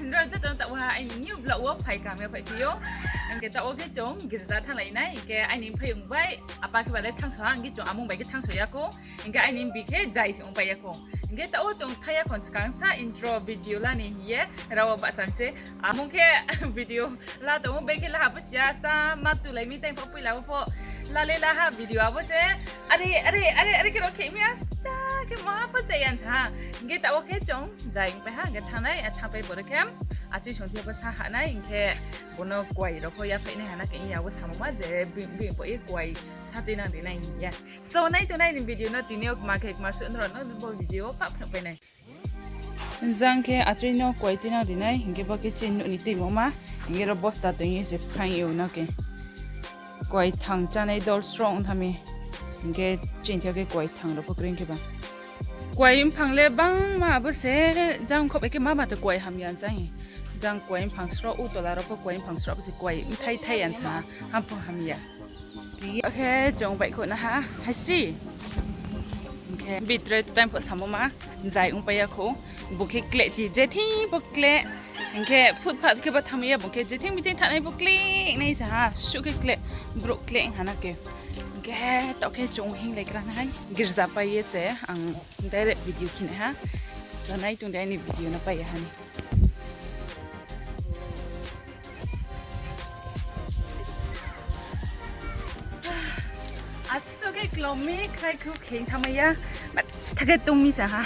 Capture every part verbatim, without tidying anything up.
Nrao joto no taoh wo ha aini new vlog wo phai kaham ya phaiphi ou. Hing khe taoh wo khe chung girza thannglai nai, hing khe aini mphaiyong bai apa khe ba le thanngso ha, hing khe chung amung bai khe thanngso ya khou. Hing khe aini mbi khe jai se ongpai ya khou. Hing khe taoh wo chung thai ya khou skang sa intro video la ni hing ye rao wo bahcham se. Amung khe video la tong ou, beng khe la ha bo si ya, sa ma tulai mi time pho poila wo pho la le la ha video abo se. Are, are, are, are khe rao khe mi ya, sa khe maha pho chaya sa ha. Hing khe taoh wo khe chung jai ongpai ha, hing khe thanngnai, a thanngpai bo re khe, achui songthi pho sa ha nai, hing khe bo no kuai rao pho yaphaih nai ha na khe, ya wo samo ma je bini, bini bo ye kuai sa tuinang ri nai hing ye. So, nai tongnai ni video no tini yo kma khe kma suh nrao no bo video pah phnuh pai nai. Jang khe achui no kuai tuinang ri nai, hing khe bo khe chini nouh ni tuimo ma, hing khe ro bosta toing ye se phaing yo na khe. Kuai thang chánai dol srong tha mi, hing khe chini thing yo khe kuai thang rao pho kroi khe ba. Kuai mphang le bangma abo se, jang khoh bai khe mama to kuai hamya sa hi. Jang kuai mphang srao, u tola rao pho kuai mphang srao abo se kuai mthai thai ya sa ha, ham pho hamya. Akhe chung baihkhouh na ha, haisi. Hing khe bitre time pho samo ma, jai ongpai ya khou. Bung khe kleh ti, je thing pho kleh. Hing khe footpath khe ba thanng ya, bung khe je thing mi thing thanngnai pho kleh nai sa ha, suh khe kleh, brouh kleh ong ha na khe. Hing khe taoh khe chung hinglai gra nai, girza pai ye se ang direct video khe nai ha. So nai tong di aini video no pai ya ha ni. Asuh khe klom mi, khrai khu kheng thanngmai ya. Betha khe tong mi sa ha.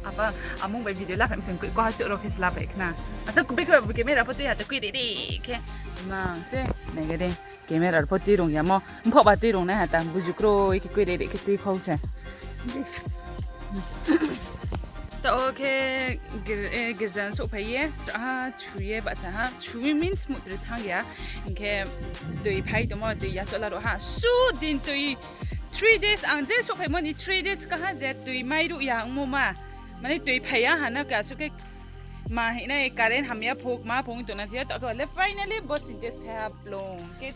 Apa, amung bai video la phai mi sing kui koha chouh rao khe sla bai khna. Asa kubui khe ba bu camera pho tui ha ta kui ri ri khe. Mang se, nai ga de. Camera pho tui rung yamo, mphoh ba tui rung nai ha ta, buju kroi khe kui ri ri khe tui khou se. Taoh wo khe gir-, eh, girza souhphai ye, srahha chu ye bahcha ha, chu mi means muhtri thanng ya, hing khe tui phai tongmo, tui yachaoh la rao ha, su din tui three days, ang je souhphaimo ni three days kaha je tui mairuh ya ongmo ma, mane tui phai ya ha na khe asuh khe ma hing nai current hamya pho, ma pho ong tong na thing yo, taoh khe ba le finally bo Sintex thaiha blong khe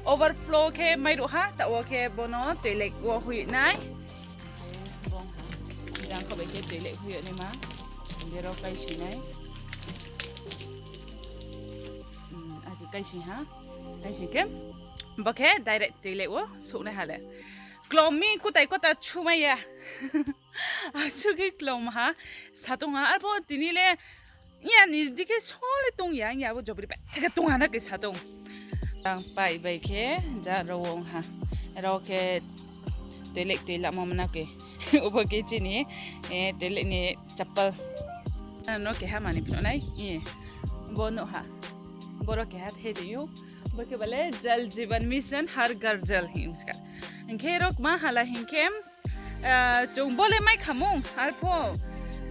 overflow khe mairuh ha, taoh wo khe bo no toilet wo hoih nai. Jang kho bai khe toilet hoih yag naima. Hing khe ro kaising nai. Hmm, akhe kaising ha. Kaising khe bo khe direct toilet wo souh nai ha le. Klom mi kutai kota chumai ya. Asuh khe klom ha, satong ha, arpho tini le, ya ni di khe so le tong ya, ya bo jobri bai, theke tong ha na khe satong. Ang pai bai khe, ja ro ong ha, ro khe toilet toi lamo mna khe. Ubo khe chini, eh, toilet ni chappal. No keha mani phnuh nai, eh, bo nuh ha. Boro keha the de ou, bo khe bale Jal Jeevan Mission Har Ghar Jal hing ska. Hing khe rok ma hala hing khe, ah, chung bo le mai khamung, arpho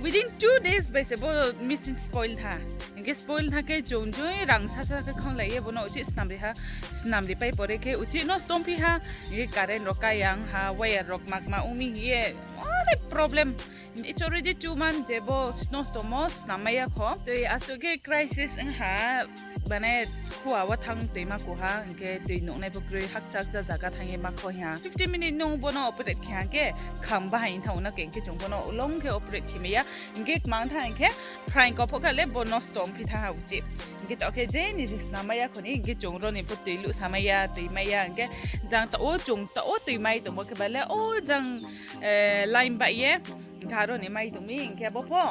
within two days bai se bo machine spoil tha. Hing khe spoil tha khe chung joi rang sasa khe khanglai ye bo no uchih snamri ha, snamri pai pore khe uchih nosto ongphi ha, hing khe current rok kayang ha, wire rok makma ongmi hing ye, onek problem. It's already two month je bo nosto mo, snammai ya kho. Tui asuh khe crisis ong ha, mane khua wo thanng tui ma ku ha, hing khe tui nuhnai bo kroi, hakcha hakcha zaga thanng ye ma kho ha. Fifteen minute nung bo no operate khe ha khe, kham bahai thanng na khe, hing khe chung bo no ulong khe operate khe mai ya, hing khe kmang tha hing khe, phraing kho pho kha le bo nosto ongphi tha ha uchih. Hing khe taoh khe je ni je snammai ya kho ni, hing khe chung ro ni pho tui luhsamai ya, tui mai ya, hing khe jang taoh wo chung taoh wo tui mai tongmo khe ba le, o jang, eh, line bai ye, hing khe aro ni mai tong mi, hing khe bo pho.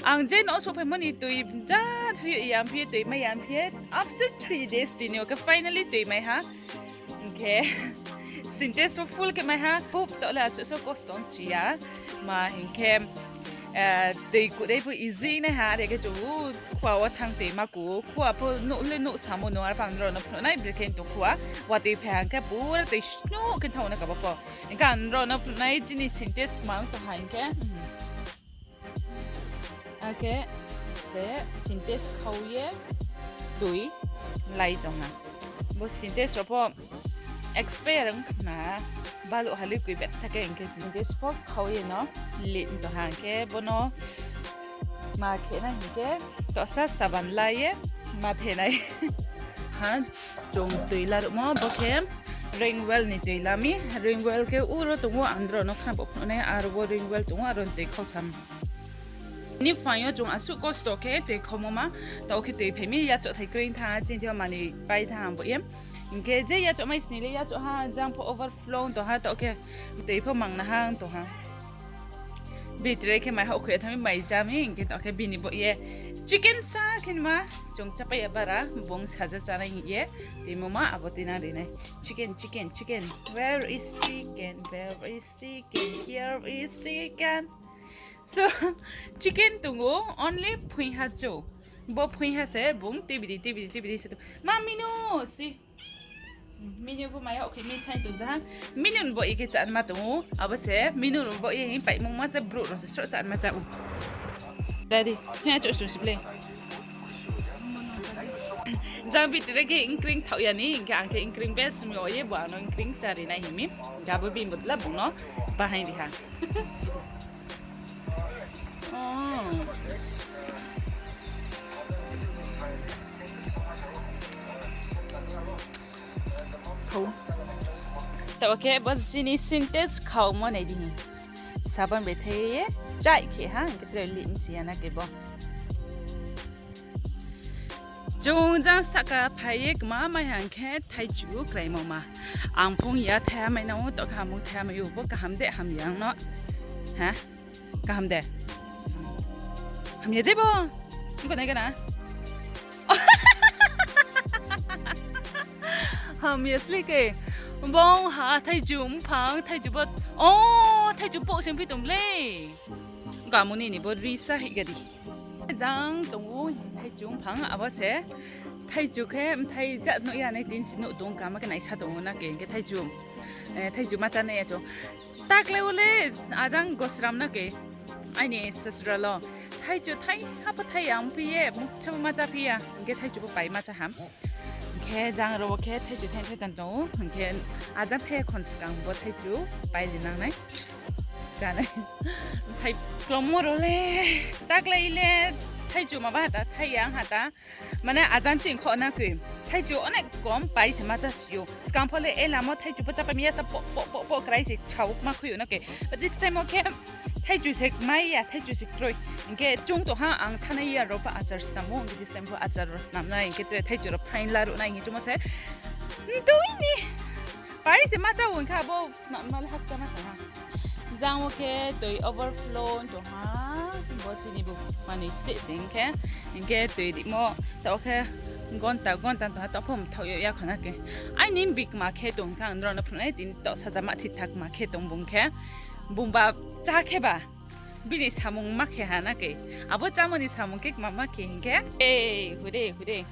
Ang je no souhphaimo ni tui ja thui ya phi, tui mai ya phi, after three days tini o khe finally tui mai ha. Hing khe Sintex pho full khe mai ha, phup taoh le asuh so kosto ong si ya. Ma hing khe, eh, tui kudei pho easy nai ha, are khe chung khua wo thanng tui ma ku, khua pho nuh le nuh samo no, arpho ang nrao no phnuh nai brekhe tong khua, watoi phai ha hing khe pura tui snuh khe thanng na kabo pho. Hing khe ang nrao no phnuh nai chini Sintex kmang tong ha hing khe. Akhe se Sintex khau ye tui lai tong ha. Bo Sintex rao pho expire ong khna, baluh haloi kui bet tha khe hing khe Sintex pho khau ye no lih tong ha hing khe bo no ma khe nai hing khe tosa saban la ye ma the nai. Ha, chung tui laruhmo bo khe Rainwell ni tui la mi, Rainwell khe uro tong ou, ang nrao no khna bo phnuh nai, aro bo Rainwell tong ou, aro ni tui khau sam. Ni phaing yo chung asuh kosto khe tui khomo ma, taoh khe tui phai mi, yachaoh thai kring tha, chini thing yo manoi pai tha bo ye. Hing khe je yachaoh mai sni le yachaoh ha, jang pho overflow tong ha, taoh khe tui pho mangna ha tong ha. Bini tre khe mai houhkhoi ya thanng mi, mai chá mi, hing khe taoh khe bini bo ye chicken sa khe ma, chung chápai ya bara, bung saja chánai hing ye, tuimo ma abo tuinang ri nai. Chicken, chicken, chicken. Where is chicken? Where is chicken? Here is chicken. So, chicken tong ou, only phuingha chou. Bo phuingha se bung tibidi, tibidi, tibidi se tong. Ma Minu, si. Minu bo mai houhkhoi mi saing tong ja ha. Minu bo ye khe chánma tong ou. Abo se Minu bo ye hing paimungma se brouh rao se sroh chánma chá ou. Daddy, phuingha chouh se tong si ble. Jang bini tre khe nkring thaoh ya ni, hing khe ang khe nkring best mi o ye bo ang no nkring chári nai hing mi. Hing khe abo bini bodla bung no bahaing ri ha. Taoh khe bo chini Sintex khaomo nai di hing. Sabon bai thai ye chai khe ha, hing khe tre lih msi ya na khe bo. Chung jang sahka phai ye kma mai hang khe thaichu kraimo ma. Ang phung ya thaiha mai nang ou, taoh khe hamung thaiha mai ou, bo kaham de hamya ang no? Ha? Kaham de? Hamya de bo? Nko nai gana? Hamya sle khe. Bung ha thaichu mphang, thaichu bo, o, thaichu bo sing phi tong le. Gamuni ni bo risa hih ga di. Jang tong ou thaichu mphang, abo se thaichu khe mthai jat nuh ya nai, tin si nuh tong kama khe naisa tong ou na khe, hing khe thaichu, eh, thaichu ma chánai ya chung. Takle o le ajang gosram na khe, aini sasura lo. Thaichu thaiha pho thai ya ongphi ye, mukchamo ma cháphi ya, hing khe thaichu pho pai ma chá ham. Hing khe jang rao wo khe thaichu thai thai tang tong ou, hing khe ajang thai ya khon skang bo thaichu pai ri nang nai. Chánai. Thai klomo rao le, takle le, thaichu ma ba ha ta, thai ya ong ha ta. Mane ajang ching kho na khe. Thaichu onek kom pai se ma chá si ou. Skang pho le e lamo thaichu pho chápai mi ya sta po, po, po, po krai se sao ma khui ou na khe. But this time o khe thaichu se mai ya, thaichu se kroi. Hing khe chung tong ha ang thanai ya rao pho achar snam ou, hing khe this time pho achar rao snam nai, hing khe tre thaichu rao phaing laruh nai hing choungmo se. Ntui ni. Pai se ma chá ou hing khe abo snam ma le hakcha ma sa ha. Jang wo khe tui overflow tong ha, bo chini bo manoi steh se hing khe, hing khe tui rimo, taoh khe gonta, gonta tong ha, taoh pho mthaoh yo ya kho na khe. Aini bikma khe tong khe ang nrao no phnuh nai, tini taoh saja ma thithak ma khe tong bung khe, bung ba chá khe ba. Bini samung ma khe ha na khe. Abo chámo ni samung khe kma ma khe hing khe. E, hure, hure.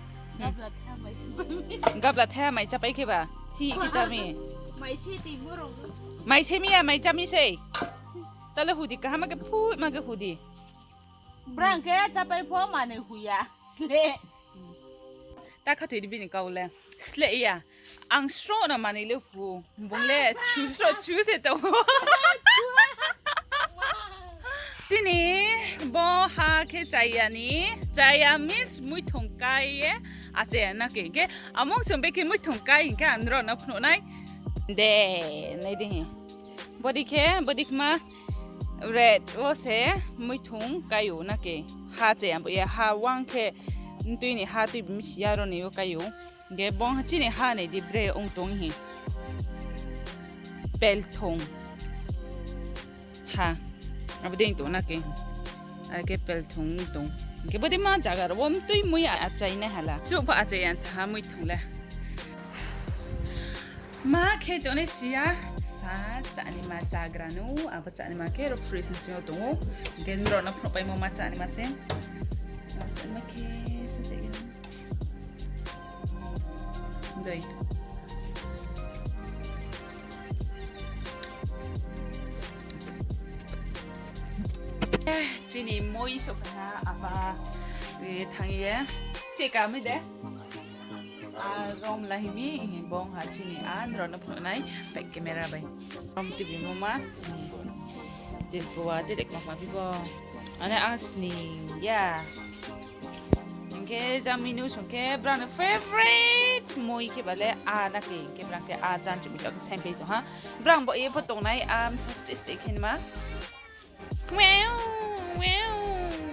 Gabla thaiha mai chápai khe ba. Thi khe chá mi. Mai se mi ya, mai chá mi sei. Tale hudi kaham ma khe phui ma khe hudi. Brang khe chápai pho manoi hu ya. Sle. Ta khathoi di bini kau le. Sleh ya. Ang sroh no manoi le hu. Bung le chu sroh chu se tong. Chini bo ha khe chaya ni. Chaya means muithung kai ye. Achaya na khe hing khe. Amung song be khe muithung kai hing khe ang nrao no phnuh nai. De, nai di hi. Bodei khe, bodei khe ma red wo se muithung kai ou na khe. Ha chaya bo ye ha wang khe. Ntui ni ha tui bmsi ya ro ni wo kai ou. Hing khe bung ha chini ha nai di bre ong tong hi. Pelthung. Ha. Abo dei tong na khe. Are khe pelthung tong. Hing khe bodei ma zaga rao wo mtui mui achai nai hala. Suh pho achai ya sa ha muithung le. Ma khe tongnai si ya, sa chánima chagra no, abo chánima khe ro fridge ni sing yo tong ou. Hing khe nrao no phnuhpaimo ma chánima se. Chánima khe sa chai gana. Doi. Eh, chini moi sophai ha, apa, eh, thanng ye. Cheka mi de. A, rom la himi, bung ha chini a, nrao no phnuh nai, back camera bai. Rom tibimo ma, tilpua, tilek ma phi bo. Ane a sning ya. Hing khe jang minu song khe, brang ni favorite moi khe ba le a na khe, hing khe brang khe a chan chumi khe saingphai tong ha. Brang bo ye pho tongnai, a msa steh steh khe ma. Wow, wow,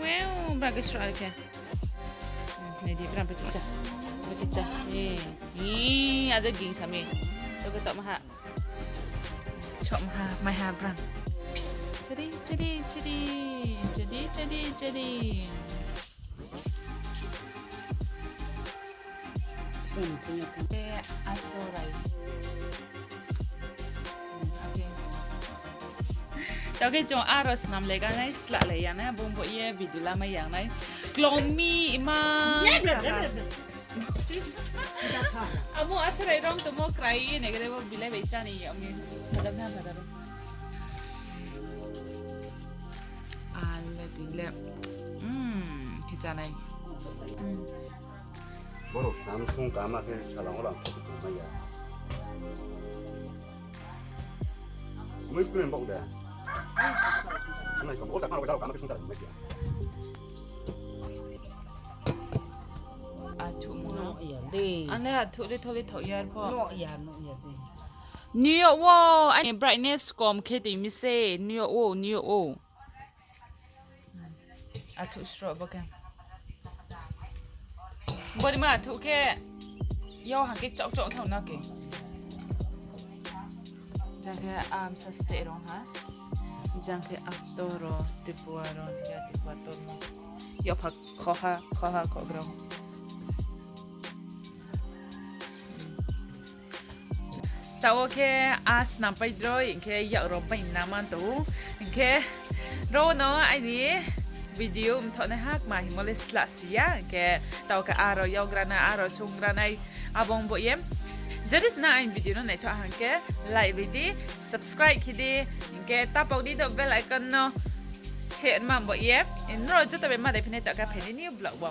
wow. Ake sro are khe. Nai di, brang bati cha. Bati cha. Ni, ni, aja ging sami. Toke tokma ha. Chokmaha, maiha brang. Chadi, chadi, chadi. Chadi, chadi, chadi. Eh, asorai. Tao khe chung aro snam leganai, slah le yanai, bung bo ye video lamai yanai. Klommi ima. Amo asorai rong tongmo krai ye nai gre bo bilai bai chani yag mi. Phadam na phadam. Ale tile. Hmm, khe chanai. Hmm. Borok snam sung kama khe salang olang thok tongmai ya. Mui kren bok de. Nai kom o chakma rok jaro kama khe sung chara mai ya. Athuh mo. No ya de. Ane athuh le thole thok yar pho. No ya, no ya de. New York wo, aini brightness kom khe tini se, New York wo, New York wo. Athuh sroh bo khe. Boni ma athuh khe, yau hang khe chok chok thang na khe. Jang khe amsa state rong ha. Jang khe ator ro, Tripura ro, ya Tripura tor mo. Yau pha khoha, khoha, khoh grong. Tao khe a snam pai droi, hing khe yak rao bai na man tong ou. Hing khe ro no aini video mthoh nai ha, kma hingmo le slah si ya. Hing khe tao khe aro yaugra nai, aro sungra nai, abo ong bo ye. Jodi se nang aini video no naithoh hang khe like bai di, subscribe khe di, hing khe tapok di do bell icon no. Se ma bo ye, nrao joto bai ma dai phinai tao khe phaini ni vlog bo.